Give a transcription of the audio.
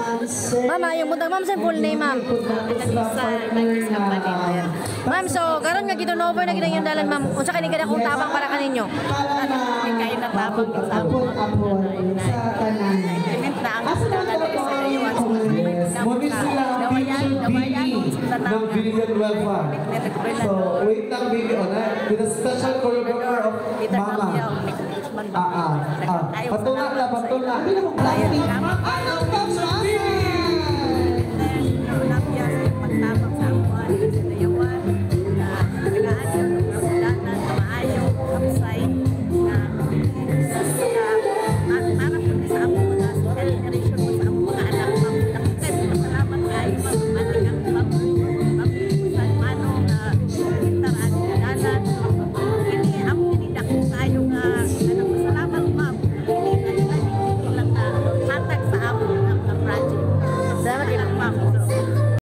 Ma'am, yung buntag, ma'am, sa full name, ma'am? Sa Ayan. Ma'am, so karon nga giturn over na gid ang inyong dalan, ma'am. Unsa kani kadakong tabang para kaninyo? Kay natabang sa amo na implement na ang dalan sa Dayuhan. Yes, mao ni sila ang future VP ng Villanueva. So, wait lang, baby. Oh, na, with a special choreographer of Mama. Ah. Patula na, patula. Ano pa mama? Pagtabang sa amo sa Dayuhan na tagaan yung dalan na maayo kapsay na para po sa amo mga generation mo sa amo mga anak, ma'am. Kaya salamat kayo, ma'am, ating ang ma'am ma'am sa mano nga intaraan dalan kini amo kini dako kayo nga anong salamat, ma'am, kini nga lang na hatag sa amo nga project. Salamat. Ma'am.